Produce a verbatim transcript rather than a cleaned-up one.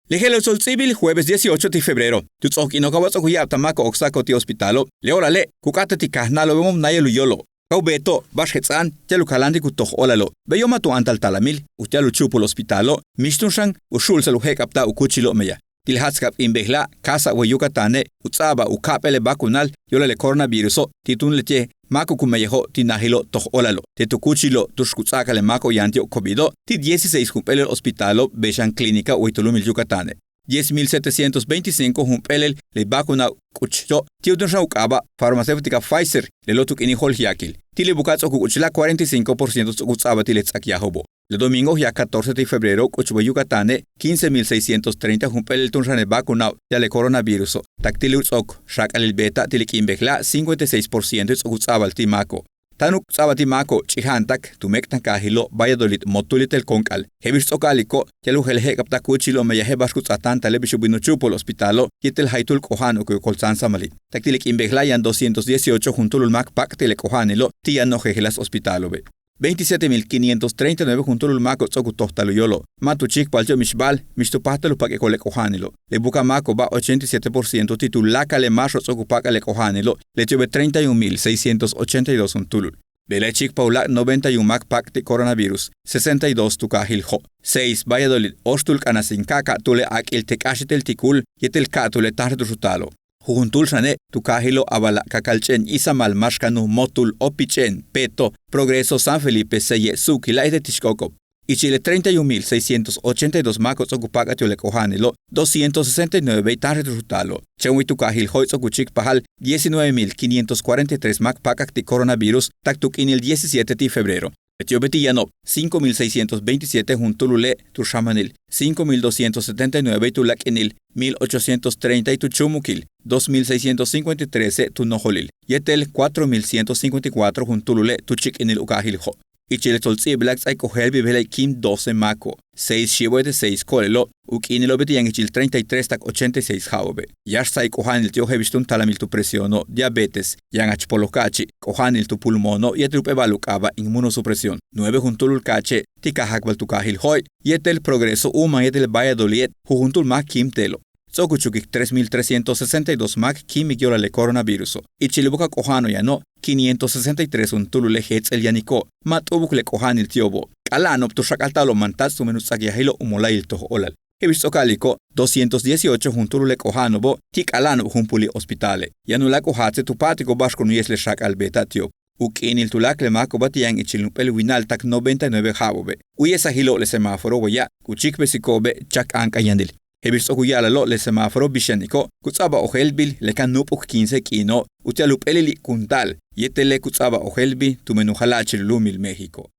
Le je'elo' tsolts'íibil jueves dieciocho ti' febrero, tu ts'ook k'iino'ob ka wa ts'o'ok u ya'abtal máako'ob k sáaka'ob ti' hospitalo', le óolale' ku k'áata'al ti' kajnáalo'ob bemo'ob náayal u yóolo'ob. Ka u beeto'ob ba'ax jets'a'an ti'al u kaláantik u toj óolalo', beyo' ma' tu áantal talamil uti'al u chúupul hospitalo', mix túun xan u xu'ulsa'al u jéek'abta'al u kúuchilo'ob meyaj. Ti' le ja'atskab k'iin bejla'a' Casa Weye Yucatane' u ts'a'abal u ka'ap'éel le vacunal yo'olal le coronaviruso' ti' túun leti'e' máako' ku meyajo'ob ti' najilo' toj óolalo'. Te' tu kúuchilo' tu'ux ku ts'a'akal le máako'ob yaan ti'ob covido' ti' dieciséis jump'éelel hospitalo' bey xan clínica way tu lu'umil Yucatane'. Diez mil setecientos veinticinco jump'éelel le vacuna k'uchilo' ti' túun xan u k'aaba' farmacéutica Pfizer, lelo' tu k'iinil jo'oljeakil ti' le buka'aj ts'o'ok u k'uchilal cuarenta y cinco por ciento ts'o'ok u ts'a'abal ti' le ts'akyaajo'obo'. Le domingo yaj catorce ti' febrero k'uchbay Yucatane' quince mil seiscientos treinta jump'éelel túun xan le vacunao' ti'al le coronaviruso'. Tak ti' le u ts'ook xak'alil beeta'al ti' le k'iin bejla'a' cincuenta y seis por ciento ts'o'ok u ts'a'abal ti' máako'. Táan u ts'a'abal ti' máako' ch'ija'antak tu méek'tankaajilo' Valladolid, Motul yéetel Comcal. Je'el bix ts'o'ok a'aliko' ti'al u jeel jéek'abta'al kúuchilo'ob meyaj je'el ba'ax ku ts'áaj táantale' bix u bin u chúupul hospitalo' yéetel jaytúul k'oja'ano'ob ku yoko'ob ts'aan Samalí. Tak ti' le k'iin bejla'a' yaan doscientos dieciocho juntúul máak pak'ti' le k'oja'anilo'ob ti' yano'ob jejeláas hospitalo'obe'. Veintisiete mil quinientos treinta y nueve juntúul máako' ts'o'ok u tojtal u yóolo'ob. Ma' tu chíikpal ti'ob mix ba'al mix tu páajtal u pak'iko'ob le k'oja'anilo'. Le buka'aj máako'oba' ochenta y siete por ciento ti' tuláakal le máaxo'ob ts'o'ok u pak'al le k'oja'anilo', leti'obe' treinta y un mil seiscientos ochenta y dos juntúulul. Bejla'e' chíikpal u láak' noventa y un máak pak'ti' coronavirus, sesenta y dos tu kaajil Jo', seis Valladolid, óoxtúul k'anasink ka' ka'atúul le aak'il te' k'áax yéetel Ticul yéetel ka'atúul le táanxel tu'ux u taalo'. Jujuntúul xane' tu kaajilo' Avala, Kakalch'éen, Izamal, Máaxkanúuj, Motul, Opich'éen, Peto, Progreso, San Felipe, Seye, Suukila' yéetel Tixk'okob. Ichil le treinta y un mil seiscientos ochenta y dos máako'ob ts'o'ok u pak'at ti'ob le k'oja'anilo'ob, doscientos sesenta y nueve bey táanxel tu'ux u taalo'. Chéen way tu kaajil Jo'e' ts'o'ok u chíikpajal diecinueve mil quinientos cuarenta y tres máak pak'ak ti' coronavirus tak tu k'iinil diecisiete ti' febrero. Leti'obe' ti' yano'ob cinco mil seiscientos veintisiete juntúulule' tu xáanil, cinco mil doscientos setenta y nueve bey tu láak'inil, mil ochocientos treinta bey tu chúumukil, dos mil seiscientos cincuenta y trece tu nojolil yéetel cuatro mil ciento cincuenta y cuatro juntúulule' tu chíik'inil u kaajil Jo'. Ichil le tsolts'íibilak ts'áaik k ojéelbil bejla'e' k'iin doce máako', seis xiibo' yéetel seis ko'olelo', u k'iinilo'obe' ti' yaan ichil treinta y tres tak ochenta y seis ja'abo'obe'. Yáax ts'áaik k'oja'anil ti'ob je'el bix túun talamil tu presióno', diabetes, yaan jach poloj ka'achi', k'oja'anil tu pulmóno' yéetel jump'éel ba'al u k'aaba' inmunosupresión. Nueve juntúulul ka'ache' ti' kajakbal tu kaajil Jo'e' yéetel Progreso, Uman yéetel Valladolide', jujuntúul máak k'iin te'elo'. Ts'o'ok u chukik tres mil trescientos sesenta y dos máak kíimik yo'olal le coronaviruso'. Ichil le buka'aj k'oja'ano'ob yano'ob quinientos sesenta y tres juntúulule' jéets'el yaniko'ob. Ma' t'ubuk le k'oja'anil ti'obo'. K'ala'ano'ob tu xak'alta'alo'ob mantats' tumen u ts'akyajilo' u mola'ayil toj óolal. Je'el bix ts'o'ok a'aliko', doscientos dieciocho juntúulul le k'oja'ano'obo' ti' k'ala'ano'ob jumpúuli' hospitale'. Yaan uláak' u jaatse' tu pa'atiko'ob ba'ax kun u ye'es le xak'al beeta'al ti'ob. U k'iinil tuláakal le máako'oba' ti' yaan ichil jump'éel winal tak noventa y nueve ja'abo'obe'. U ye'esajilo'ob le semáforo waya' ku chíikpesiko'obe' chak áank'ayanil. Je'el bix ts'o'ok u ya'ala'alo', le semáforo bix yaniko' ku ts'a'abal ojéelbil le ka nu'up'uk quince k'iino' uti'al u p'éelil i'ink'unta'al yéetel le ku ts'a'abal ojéelbil tumen u jala'achil u lu'umil México.